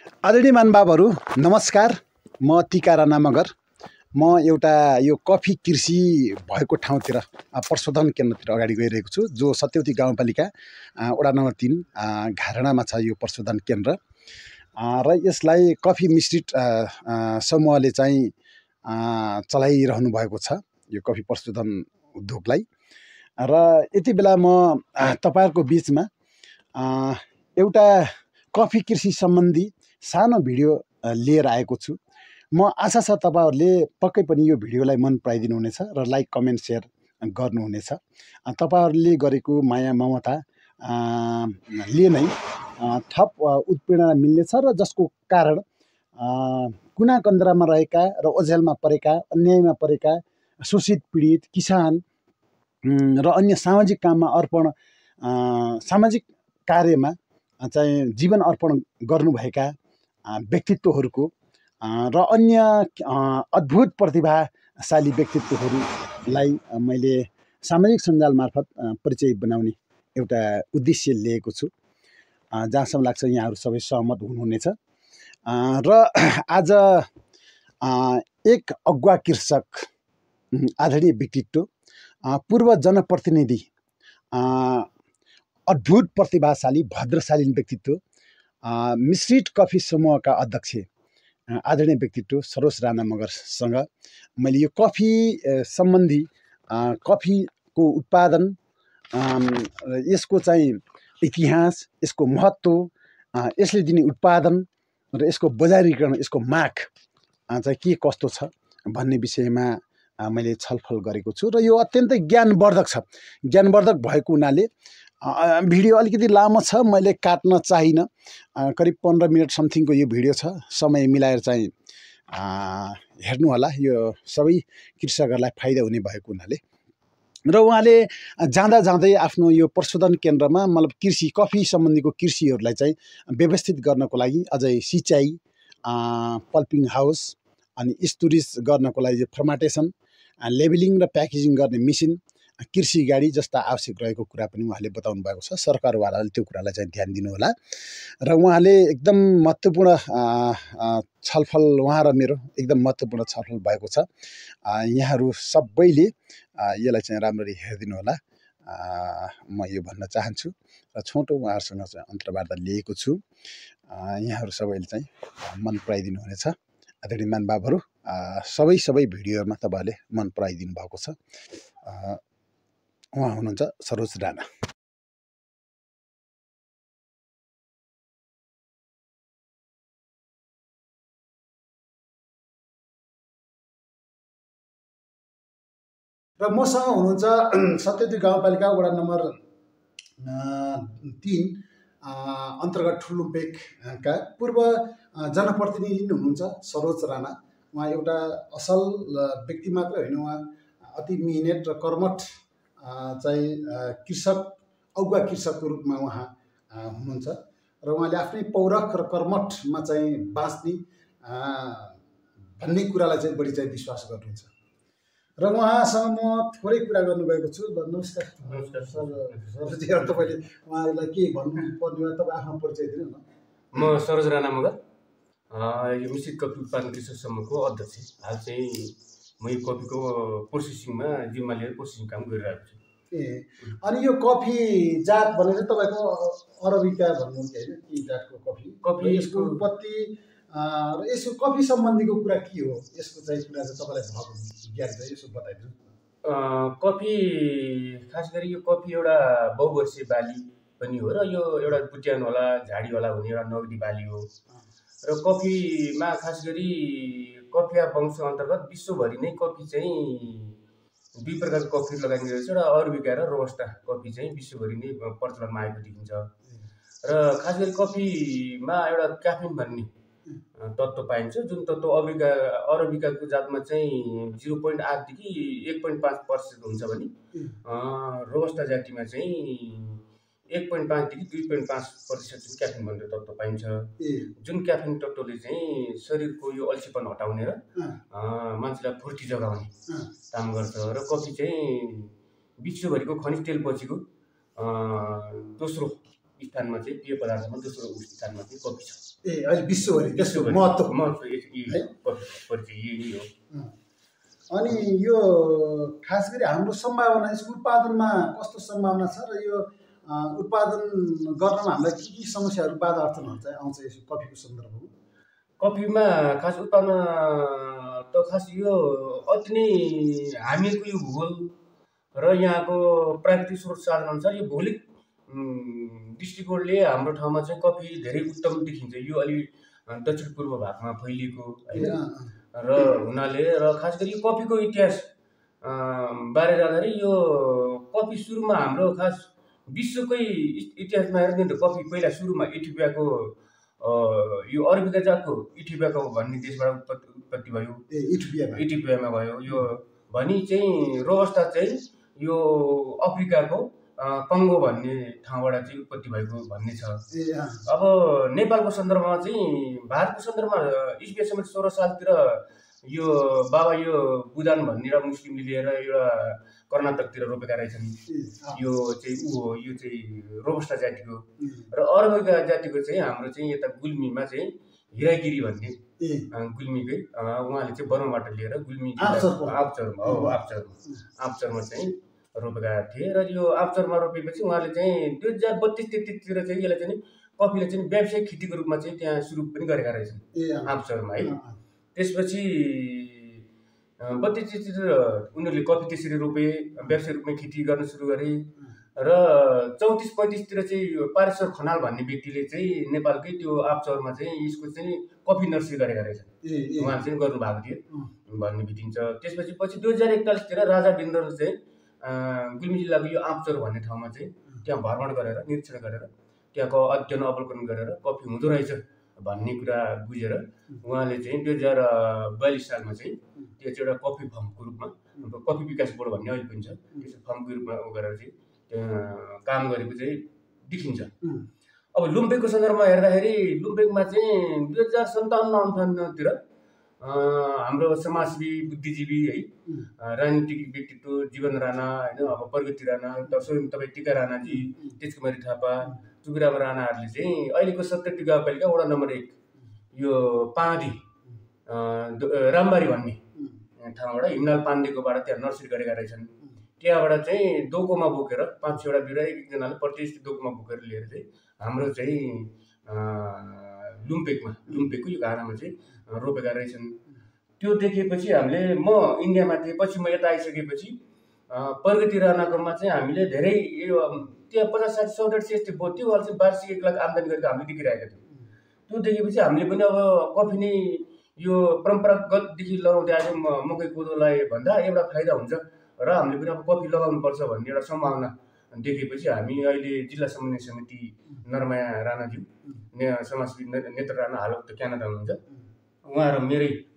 आदरणीय महानुभावहरू नमस्कार। म टिका राणा मगर। म एउटा यो कफी कृषि भएको ठाउँतिर प्रशोधन केन्द्रतिर अगाडि गइरहेको छु, जो सत्यवती गाउँपालिका वडा नम्बर 3 घाराणामा छ यो प्रशोधन केन्द्र। र यसलाई कफी मिश्रित समूहले चाहिँ चलाइरहनु भएको छ यो कफी प्रशोधन उद्योगलाई। र यति बेला म तपाईहरुको बीचमा एउटा कफी कृषि सम्बन्धी सानो भिडियो लिएर आएको छु। म आशा छ तपाईहरुले पक्कै पनि यो भिडियोलाई मन पराइदिनु हुनेछ र लाइक कमेन्ट सेयर गर्नुहुनेछ। तपाईहरुले गरेको माया ममता ले नै थप उत्प्रेरणा मिल्नेछ र जसको कारण कुना कन्दरामा रहेका र ओझेलमा परेका, अन्यायमा परेका शोषित पीडित किसान र अन्य सामाजिक काममा अर्पण सामाजिक कार्यमा चाहिँ जीवन अर्पण गर्नुभएका व्यक्तित्वहरूको र अन्य अद्भुत प्रतिभाशाली व्यक्तित्वहरूलाई मैले सामाजिक सञ्जाल मार्फत परिचय बनाउने एउटा उद्देश्य लिएको छु, जहाँसम्म लाग्छ यहाँहरू सबै सहमत हुनुहुनेछ। र आज एक अगुवा कृषक, आदरणीय व्यक्तित्व, पूर्व जनप्रतिनिधि, अद्भुत प्रतिभाशाली भद्रशालीन व्यक्तित्व, मिश्रित कफी समूहका अध्यक्ष आदरणीय व्यक्तित्व सरोज राणा मगरसँग मैले यो कफी सम्बन्धी कफीको उत्पादन, यसको चाहिँ इतिहास, यसको महत्त्व, यसले दिने उत्पादन र यसको बजारीकरण, यसको माग चाहिँ के कस्तो छ भन्ने विषयमा मैले छलफल गरेको छु। र यो अत्यन्तै ज्ञानवर्धक छ। ज्ञानवर्धक भएको हुनाले भिडियो अलिकति लामो छ, मैले काट्न चाहिनँ। करिब 15 मिनट समथिङको यो भिडियो छ। समय मिलाएर चाहिँ हेर्नु होला, यो सबै कृषकहरूलाई फाइदा हुने भएको हुनाले। र उहाँले जाँदा जाँदै आफ्नो यो प्रशोधन केन्द्रमा मतलब कृषि कफी सम्बन्धीको कृषिहरूलाई चाहिँ व्यवस्थित गर्नको लागि अझै सिँचाइ, पल्पिङ हाउस, अनि स्टोरेज गर्नको लागि फर्माटेसन, लेबलिङ र प्याकेजिङ गर्ने मेसिन, कृषि गाडी जस्ता आवश्यक रहेको कुरा पनि उहाँले बताउनु भएको छ। सरकारवालाले त्यो कुरालाई चाहिँ ध्यान दिनु होला। र उहाँले एकदम महत्त्वपूर्ण छलफल, उहाँ र मेरो एकदम महत्त्वपूर्ण छलफल भएको छ। यहाँहरू सबैले यसलाई चाहिँ राम्ररी हेरिदिनु होला, म यो भन्न चाहन्छु। र छोटो उहाँहरूसँग चाहिँ अन्तर्वार्ता लिएको छु, यहाँहरू सबैले चाहिँ मन पराइदिनु हुनेछ। आदरणीय महानुभावहरू, सबै भिडियोमा तपाईँहरूले मन पराइदिनु भएको छ। उहाँ हुनुहुन्छ सरोज राणा। र मसँग हुनुहुन्छ सत्यवती गाउँपालिका वडा नम्बर 3 अन्तर्गत ठुलुम्पेकका पूर्व जनप्रतिनिधि हुनुहुन्छ सरोज राणा। उहाँ एउटा असल व्यक्ति मात्र होइन, उहाँ अति मिहिनेत र कर्मठ चाहिँ कृषक, अगुवा कृषकको रूपमा उहाँ हुनुहुन्छ। र उहाँले आफ्नै पौरख र कर्मठमा चाहिँ बाँच्ने भन्ने कुरालाई चाहिँ बढी चाहिँ विश्वास गर्नुहुन्छ। र उहाँसँग म थोरै कुरा गर्नुभएको छु। नमस्कार। नमस्कार सरजी, तपाईँले उहाँलाई के भन्नुपर्ने, तपाईँ आफ्नो परिचय दिनु न। म सरोज राणा मगर, यो मिश्रित कफी उत्पादन कृषक समूहको अध्यक्ष। हाल चाहिँ म यो कफीको प्रोसेसिङमा जिम्मा लिएर प्रोसेसिङ काम गरिरहेको छु। अनि यो कफी जात भनेर तपाईँको अरबिका भन्नुहुन्छ होइन, के जातको कफी, यसको उत्पत्ति र यसको कफी सम्बन्धीको कुरा के हो, यसको चाहिँ कुरा चाहिँ तपाईँलाई भएको ज्ञान चाहिँ यसो बताइदिनु। कफी खास गरी यो कफी एउटा बहुवर्षीय बाली पनि हो र यो एउटा बुट्यानवाला, झाडीवाला हुने एउटा नगदी बाली हो। र कफीमा खास गरी कफिया वंश अन्तर्गत विश्वभरि नै कफी चाहिँ दुई प्रकारको कफी लगाइने रहेछ। एउटा अरबिका र रोबस्टा कफी चाहिँ विश्वभरि नै प्रचलनमा आएको देखिन्छ। र खास गरी कफीमा एउटा क्याफिन भन्ने तत्त्व पाइन्छ, जुन तत्त्व अरबिकाको जातमा चाहिँ 0.8 देखि 1.5% हुन्छ भने रोबस्टा जातिमा चाहिँ 1.5 देखि 2.5% चाहिँ क्याफिन भन्ने तत्त्व पाइन्छ। जुन क्याफिन तत्त्वले चाहिँ शरीरको यो अल्छीपन हटाउने र मान्छेलाई फुर्ती जगाउने काम गर्छ। र कफी चाहिँ विश्वभरिको खनिज तेल पछिको दोस्रो स्थानमा चाहिँ पेय पदार्थमा दोस्रो स्थानमा चाहिँ कफी छ। अहिले विश्वभरि त्यसको महत्त्व परिचय यही हो। अनि यो खास गरी हाम्रो सम्भावना यसको उत्पादनमा कस्तो सम्भावना छ र यो उत्पादन गर्नमा हामीलाई के समस्याहरू बाधा अर्थनहरू चाहिँ आउँछ यसो कफीको सन्दर्भमा? कफीमा खास उत्पादन त खास यो अति नै हामीको यो भूगोल र यहाँको प्राकृतिक स्रोत साधन अनुसार यो भौगोलिक दृष्टिकोणले हाम्रो ठाउँमा चाहिँ कफी धेरै उत्तम देखिन्छ। यो अलि दक्षिण पूर्व भागमा फैलिएको होइन र हुनाले र खास गरी यो कफीको इतिहास बारे जाँदाखेरि यो कफी सुरुमा हाम्रो खास विश्वकै इतिहासमा हेर्ने त कफी पहिला सुरुमा इथियोपियाको यो अरबिका जातको इथियोपियाको भन्ने देशबाट उत्पत्ति भयो। इथियोपियामा भयो यो भनी चाहिँ रोबस्टा चाहिँ यो अफ्रिकाको कङ्गो भन्ने ठाउँबाट चाहिँ उत्पत्ति भएको भन्ने छ। अब नेपालको सन्दर्भमा चाहिँ भारतको सन्दर्भमा इस्वी 16 सालतिर यो बाबा यो बुदान भन्ने एउटा मुस्लिमले लिएर एउटा कर्नाटकतिर रोपेका रहेछन्। यो चाहिँ यो चाहिँ रोबस्टा जातिको र अरबिका जातिको चाहिँ हाम्रो चाहिँ यता गुल्मीमा चाहिँ हिरागिरी भन्ने गुल्मीकै उहाँले चाहिँ बर्माबाट लिएर गुल्मी आप्चरमा चाहिँ रोपेका थिए र यो आप्चरमा रोपेपछि उहाँले चाहिँ 2032-33तिर चाहिँ यसलाई चाहिँ कफीले चाहिँ व्यावसायिक खेतीको रूपमा चाहिँ त्यहाँ सुरु पनि गरेका रहेछन् आप्चरमा है। त्यसपछि 32-33तिर उनीहरूले कफी त्यसरी रोपे, व्यावसायिक रूपमा खेती गर्न सुरु गरे र 34-35तिर चाहिँ पारेश्वर खनाल भन्ने व्यक्तिले चाहिँ नेपालकै त्यो आप्चरमा चाहिँ यसको चाहिँ कफी नर्सरी गरेका रहेछन्। उहाँले चाहिँ गर्नुभएको थियो भन्ने बितिन्छ। त्यसपछि 2041तिर राजा बिन्दर चाहिँ गुल्मी जिल्लाको यो आप्चर भन्ने ठाउँमा चाहिँ त्यहाँ भ्रमण गरेर निरीक्षण गरेर त्यहाँको अध्ययन अवलोकन गरेर कफी हुँदो रहेछ भन्ने कुरा बुझेर उहाँले चाहिँ 2042 सालमा चाहिँ त्यो चाहिँ एउटा कफी फर्मको रूपमा कफी विकास बोर्ड भन्ने अहिले पनि छ त्यो फर्मको रूपमा गरेर चाहिँ त्यहाँ काम गरेको चाहिँ देखिन्छ। अब लुम्पेकको सन्दर्भमा हेर्दाखेरि लुम्पेकमा चाहिँ 2057-58तिर हाम्रो समाजसेवी बुद्धिजीवी है राजनीतिक व्यक्तित्व जीवन राणा होइन अब प्रगति राणा स्वयं तपाईँ टिका राणाजी तेजकुमारी थापा टुकुराम राणाहरूले चाहिँ अहिलेको सत्यटी गाउँपालिका वडा नम्बर 1 यो पाँदी रामबारी भन्ने ठाउँबाट हिमलाल पाण्डेकोबाट त्यहाँ नर्सरी गरेका रहेछन्। त्यहाँबाट चाहिँ दोकोमा बोकेर 5-6वटा बिरुवा एकजनाले प्रत्येक दोकोमा बोकेर लिएर चाहिँ हाम्रो चाहिँ लुम्पेकको यो घाँडामा चाहिँ रोपेका रहेछन्। त्यो देखेपछि हामीले म इन्डियामा थिएँ, पछि म यता आइसकेपछि प्रगति राणाकोमा चाहिँ हामीले धेरै यो त्यहाँ 50-60-100 यस्तै बोथ्यो। अहिले चाहिँ वार्षिक 1 लाख आम्दानी गरेको हामीले देखिरहेका थियौँ। त्यो देखेपछि हामीले पनि अब कफी नै यो परम्परागतदेखि लगाउँदै आयो मकै कोदोलाई भन्दा एउटा फाइदा हुन्छ र हामीले पनि अब कफी लगाउनुपर्छ भन्ने एउटा सम्भावना देखेपछि हामी अहिले जिल्ला समन्वय समिति नरमाया राणाज्यू समाजसेवी नेत्र राणा हाल त क्यानाडा हुनुहुन्छ उहाँ र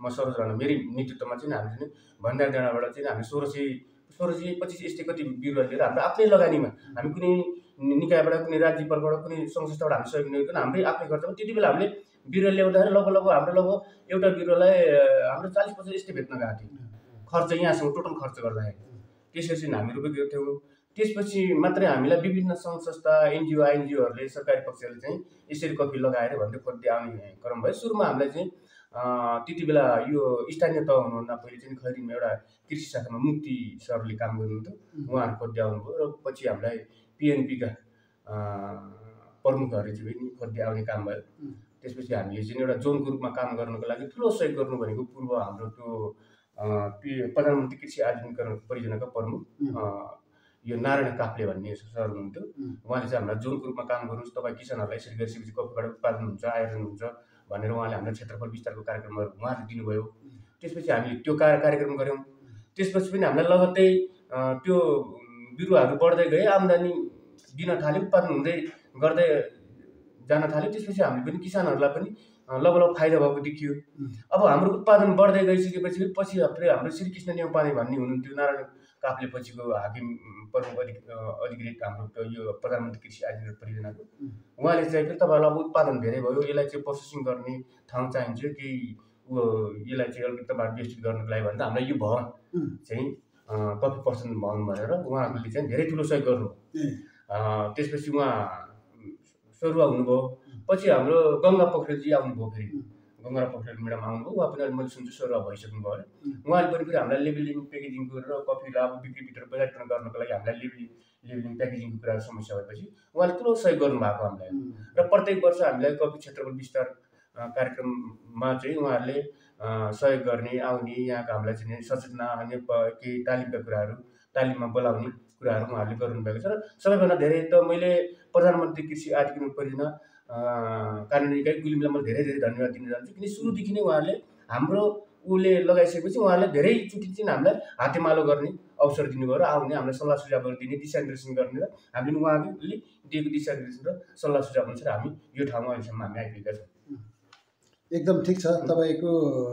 म सरोज राणा मेरै नेतृत्वमा चाहिँ हामीले चाहिँ भण्डार डाँडाबाट चाहिँ हामी 1625 यस्तै कति बिरुवा लिएर हाम्रो आफ्नै लगानीमा हामी कुनै निकायबाट कुनै राज्य पर्वबाट कुनै सङ्घ संस्थाबाट हामी सहयोग नगरिकन हाम्रै आफ्नै खर्चमा त्यति बेला हामीले बिरुवा ल्याउँदाखेरि लगभग हाम्रो लगभग एउटा बिरुवालाई हाम्रो 40-50 यस्तै भेट्न गएको थियो खर्च यहाँसँग टोटल खर्च गर्दाखेरि। त्यसपछि हामी रोपेको थियौँ। त्यसपछि मात्रै हामीलाई विभिन्न सङ्घ संस्था एनजिओ आइएनजिओहरूले सरकारी पक्षले चाहिँ यसरी कफी लगाएर भन्दै खोज्दै आउने क्रम भयो। सुरुमा हामीलाई चाहिँ त्यति बेला यो स्थानीय तह हुनुभन्दा पहिले चाहिँ खैरीमा एउटा कृषि शाखामा मुक्ति सरले काम गर्नुहुन्थ्यो, उहाँहरू खोज्दै आउनुभयो र पछि हामीलाई पिएनपीका प्रमुखहरू चाहिँ खोज्दै आउने काम भयो। त्यसपछि हामीले चाहिँ एउटा जोनको रूपमा काम गर्नको लागि ठुलो सहयोग गर्नु भनेको पूर्व हाम्रो त्यो प्रधानमन्त्री कृषि आधुनिकीकरण परियोजनाका प्रमुख यो नारायण काफ्ले भन्ने सर हुनुहुन्थ्यो। उहाँले चाहिँ हामीलाई जोनको रूपमा काम गर्नुहोस्, तपाईँ किसानहरूलाई यसरी गरिसकेपछि कफीबाट उत्पादन हुन्छ, आयोजन हुन्छ भनेर उहाँले हामीलाई क्षेत्रफल विस्तारको कार्यक्रमहरू उहाँले दिनुभयो। त्यसपछि हामीले त्यो कार्यक्रम गऱ्यौँ। त्यसपछि पनि हामीलाई लगत्तै त्यो बिरुवाहरू बढ्दै गए, आम्दानी दिन थाल्यो, उत्पादन हुँदै गर्दै जान थाल्यो। त्यसपछि हामीले पनि किसानहरूलाई पनि लगभग फाइदा भएको देखियो। अब हाम्रो उत्पादन बढ्दै गइसकेपछि पछि हाम्रो श्रीकृष्ण नेउपाने भन्ने हुनुहुन्थ्यो नारायण काफ्ले पछिको हाकिम प्रमुख अधिकृत हाम्रो यो प्रधानमन्त्री कृषि आधुनिकीकरण परियोजनाको उहाँले चाहिँ फेरि तपाईँहरूलाई अब उत्पादन धेरै भयो, यसलाई चाहिँ प्रोसेसिङ गर्ने ठाउँ चाहिन्छ कि यसलाई चाहिँ अलिकति तपाईँहरू व्यवस्थित गर्नको लागि भन्दा हामीलाई यो भवन चाहिँ कफी पर्सन भवन भनेर उहाँहरूले चाहिँ धेरै ठुलो सहयोग गर्नु। त्यसपछि उहाँ सरुवा हुनुभयो। पछि हाम्रो गङ्गा पोखरेलजी आउनुभयो, फेरि गङ्गा पोखरेल म्याडम आउनुभयो, उहाँ पनि अहिले मैले सुन्छु सरुवा भइसक्नु भयो अरे। उहाँले पनि फेरि हामीलाई लेबलिङ प्याकेजिङ गरेर कफीलाई अब बिक्रीभित्र बजारीकरण गर्नको लागि हामीलाई लेबलिङ प्याकेजिङको कुरा समस्या भएपछि उहाँले ठुलो सहयोग गर्नुभएको हामीलाई। र प्रत्येक वर्ष हामीलाई कफी क्षेत्रको विस्तार कार्यक्रममा चाहिँ उहाँहरूले सहयोग गर्ने, आउने, यहाँको हामीलाई चाहिँ सचेतना अन्य केही तालिमका कुराहरू, तालिममा बोलाउने कुराहरू उहाँहरूले गर्नुभएको छ। र सबैभन्दा धेरै त मैले प्रधानमन्त्री कृषि आर्थिक परियोजना कार्यान्वयन इकाइ गुलिमलाई मैले धेरै धेरै धन्यवाद दिन चाहन्छु, किन सुरुदेखि नै उहाँहरूले हाम्रो उसले लगाइसकेपछि उहाँहरूले धेरैचोटि चाहिँ हामीलाई हातेमालो गर्ने अवसर दिनुभयो र आउने हामीलाई सल्लाह सुझावहरू दिने, दिशानिर्देशन गर्ने, र हामीले उहाँले दिएको दिशानिर्देशन र सल्लाह सुझाव अनुसार हामी यो ठाउँमा अहिलेसम्म हामी आइपुगेका छौँ। एकदम ठिक छ, तपाईँको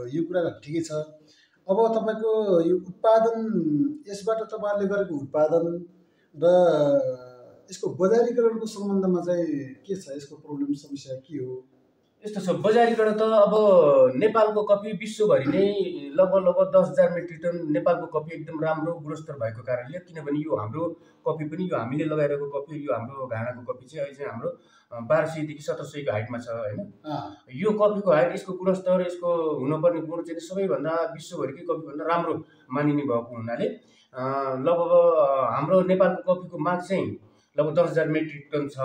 यो कुरा ठिकै छ। अब तपाईँको यो उत्पादन, यसबाट तपाईँहरूले गरेको उत्पादन र यसको बजारीकरणको सम्बन्धमा चाहिँ के छ, यसको प्रब्लम समस्या के हो? यस्तो छ, बजारीकरण त अब नेपालको कफी विश्वभरि नै लगभग 10,000 मेट्रिक टन नेपालको कफी एकदम राम्रो गुणस्तर भएको कारणले, किनभने यो हाम्रो कफी पनि यो हामीले लगाइरहेको कफी, यो हाम्रो घाँडाको कफी चाहिँ अहिले चाहिँ हाम्रो 1200 देखि 1700 को हाइटमा छ होइन। यो कफीको हाइट, यसको गुणस्तर, यसको हुनुपर्ने गुण चाहिँ सबैभन्दा विश्वभरिकै कफीभन्दा राम्रो मानिने भएको हुनाले लगभग हाम्रो नेपालको कफीको माग चाहिँ लगभग 10,000 मेट्रिक टन छ।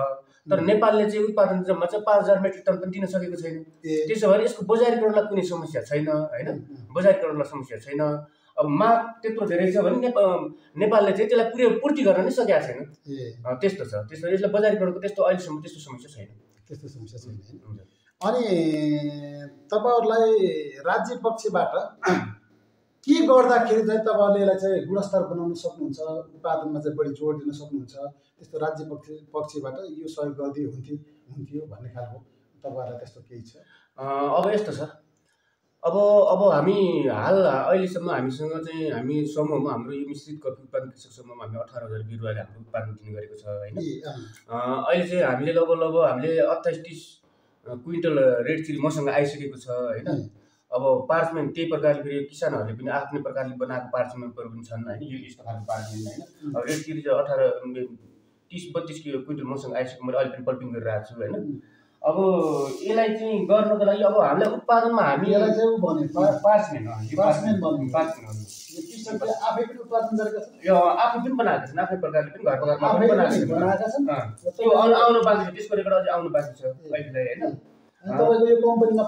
तर नेपालले चाहिँ उत्पादन जम्मा चाहिँ 5,000 मेट्रिक टन पनि दिन सकेको छैन। त्यसो भए यसको बजारीकरणलाई कुनै समस्या छैन होइन, बजारीकरणलाई समस्या छैन। अब माग त्यत्रो धेरै छ भने नेपालले चाहिँ त्यसलाई पूर्ति गर्न नै सकेको छैन, त्यस्तो छ। त्यसो यसलाई बजारीकरणको त्यस्तो अहिलेसम्म त्यस्तो समस्या छैन, त्यस्तो समस्या छैन। अनि तपाईँहरूलाई राज्य पक्षबाट के गर्दाखेरि चाहिँ तपाईँहरूले यसलाई चाहिँ गुणस्तर बनाउन सक्नुहुन्छ, उत्पादनमा चाहिँ बढी जोड दिन सक्नुहुन्छ, त्यस्तो राज्य पक्षबाट यो सहयोग गर्दै हुन्थ्यो भन्ने खालको तपाईँहरूलाई त्यस्तो केही छ? अब यस्तो छ, अब हामी हाल अहिलेसम्म हामीसँग चाहिँ हामी समूहमा हाम्रो यो मिश्रित कफी उत्पादन कृषक समूहमा हामी 18,000 बिरुवाले हाम्रो उत्पादन दिने गरेको छ होइन। अहिले चाहिँ हामीले लगभग हामीले 28-30 क्विन्टल रेड चिली मसँग आइसकेको छ होइन। अब पार्चमेन्ट त्यही प्रकारले फेरि किसानहरूले पनि आफ्नै प्रकारले बनाएको पार्चमेन्टहरू पनि छन् होइन, यो यस्तो खालको पार्चमेन्ट होइन। अब रेड चिली चाहिँ 30-32 क्विन्टल मसँग आइसक्यो, मैले अहिले पनि पल्पिङ गरिरहेको छु होइन। अब यसलाई चाहिँ गर्नको लागि अब हामीलाई उत्पादनमा हामी यसलाई चाहिँ भने पार्चमेन्ट आफै पनि उत्पादन गरेका छन्, यो आफै पनि बनाएका छन्, आफ्नै प्रकारले पनि घरमा बनाएका छन्। त्यो आउनु बाँकी छ, त्यसको रेकर्ड अझै आउनु बाँकी छ अहिले होइन। तपाईँको यो कम्पनीमा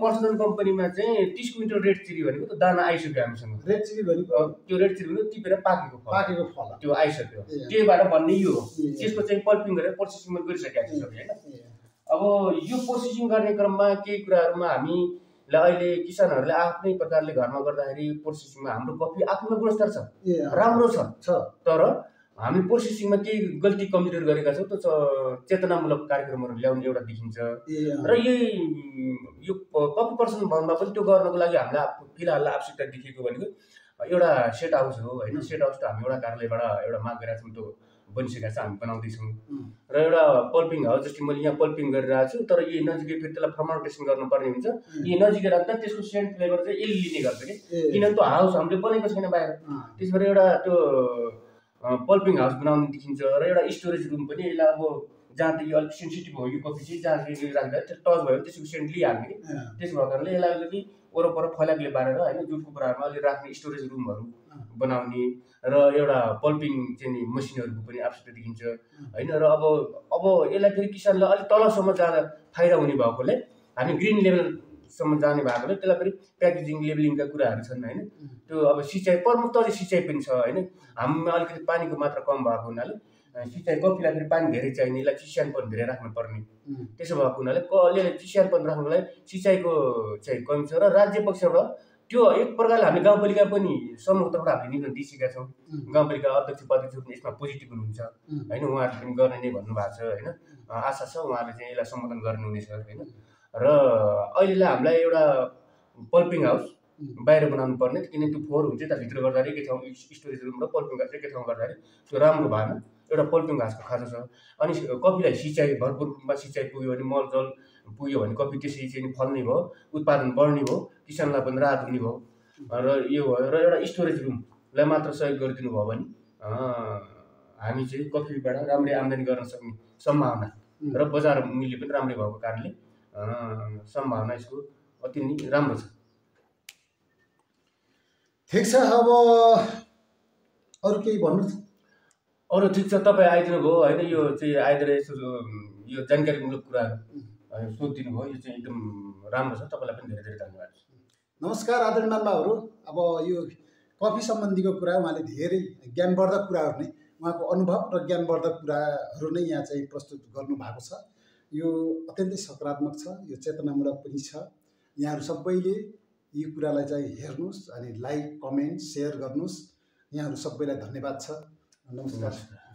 पर्सनल कम्पनीमा चाहिँ 30 क्विन्टल रेड चिली भनेको त दाना आइसक्यो हामीसँग। रेड चिली भनेको त्यो रेड चिली भनेको टिपेर पाकेको फल त्यो आइसक्यो। त्योबाट भन्ने यो हो, त्यसको चाहिँ पल्पिङ गरेर प्रोसेसिङ गरिसकेका छ सबै होइन। अब यो प्रोसेसिङ गर्ने क्रममा केही कुराहरूमा हामीलाई अहिले किसानहरूले आफ्नै प्रकारले घरमा गर्दाखेरि प्रोसेसिङमा हाम्रो कफी आफ्नै गुणस्तर छ, राम्रो छ। तर हामी प्रोसेसिङमा केही गल्ती कमजोरी गरेका छौँ, त्यो चेतनामूलक कार्यक्रमहरू ल्याउने एउटा देखिन्छ। र यो कफी पर्सन भवनमा पनि त्यो गर्नको लागि हामीलाई फिलहाल आवश्यकता देखिएको भनेको एउटा सेट हाउस हो होइन। सेट हाउस त हामी एउटा कार्यालयबाट एउटा माग गरेका छौँ, त्यो बनिसकेको छ, हामी बनाउँदैछौँ। र एउटा पल्पिङ हाउस, जस्तै मैले यहाँ पल्पिङ गरिरहेको छु, तर यही नजिकै फेरि त्यसलाई फर्माउन्टेसन गर्नुपर्ने हुन्छ। यही नजिकै राख्दा त्यसको सेन्ट फ्लेभर चाहिँ यसले लिने गर्छ कि, किनभने त्यो हाउस हामीले बनेको छैन बाहिर। त्यसो भएर एउटा त्यो पल्पिङ हाउस बनाउनु देखिन्छ। र एउटा स्टोरेज रुम पनि यसलाई अब जहाँ त यो अलिक सेन्सिटिभ हो यो कफी चाहिँ, जहाँ राख्दा त्यो टच भयो त्यसको सेन्ट लिइहाल्ने कि। त्यसो भएको कारणले यसलाई अलिकति वरपर फैलाकले बारेर होइन जुटको कुराहरूमा अलि राख्ने स्टोरेज रुमहरू बनाउने र एउटा पल्पिङ चाहिँ नि मसिनहरूको पनि आवश्यकता देखिन्छ होइन। र अब यसलाई फेरि किसानलाई अलिक तलसम्म जाँदा फाइदा हुने भएकोले हामी ग्रिन लेभलसम्म जाने भएकोले त्यसलाई फेरि प्याकेजिङ लेबलिङका कुराहरू छन् होइन। त्यो अब सिँचाइ प्रमुख त अझै सिँचाइ पनि छ होइन। हामीमा अलिकति पानीको मात्रा कम भएको हुनाले सिँचाइ कफीलाई फेरि पानी धेरै चाहिने, यसलाई चिस्यानपन धेरै राख्नुपर्ने। त्यसो भएको हुनाले अलिअलि चिस्यानपन राख्नुलाई सिँचाइको चाहिँ कमी छ। र राज्य पक्षबाट त्यो एक प्रकारले हामी गाउँपालिका पनि समूह तर्फबाट हामीले निर्णय दिइसकेका छौँ। गाउँपालिका अध्यक्ष पनि यसमा पोजिटिभ हुनुहुन्छ होइन, उहाँहरूले पनि गर्ने नै भन्नुभएको छ होइन। आशा छ उहाँहरूले चाहिँ यसलाई सम्बोधन गर्नुहुनेछ होइन। र अहिलेलाई हामीलाई एउटा पल्पिङ हाउस बाहिर बनाउनु पर्ने, किनकि त्यो फोहोर हुन्छ त भित्र गर्दाखेरि एकै ठाउँ स्टोरेज रुम र पल्पिङ हाउस एकै ठाउँ गर्दाखेरि त्यो राम्रो भएन। एउटा पल्पिङ हाउसको खाँचो छ। अनि कफीलाई सिँचाइ भरपुर रूपमा सिँचाइ पुग्यो भने, मलजल पुग्यो भने कफी त्यसरी चाहिँ फल्ने भयो, उत्पादन बढ्ने भयो, किसानलाई पनि राहत हुने भयो। र यो भयो। र एउटा स्टोरेज रुमलाई मात्र सहयोग गरिदिनु भयो भने हामी चाहिँ कफीबाट राम्रै आम्दानी गर्न सक्ने सम्भावना र बजार मूल्य पनि राम्रै भएको कारणले सम्भावना यसको अति नै राम्रो छ। ठिक छ, अब अरू केही भन्नु? अरू ठिक छ, तपाईँ आइदिनु भयो होइन, यो चाहिँ आइदिएर यसो यो जानकारीमूलक कुराहरू सोधिदिनु भयो, यो चाहिँ एकदम राम्रो छ। तपाईँलाई पनि धेरै धेरै धन्यवाद। नमस्कार आदरणीय महानुभावहरू, अब यो कफी सम्बन्धीको कुरा उहाँले धेरै ज्ञानवर्धक कुराहरू नै, उहाँको अनुभव र ज्ञानवर्धक कुराहरू नै यहाँ चाहिँ प्रस्तुत गर्नुभएको छ। यो अत्यन्तै सकारात्मक छ, यो चेतनामूलक पनि छ। यहाँहरू सबैले यी कुरालाई चाहिँ हेर्नुहोस् अनि लाइक, कमेन्ट, सेयर गर्नुहोस्। यहाँहरू सबैलाई धन्यवाद छ। नमस्कार।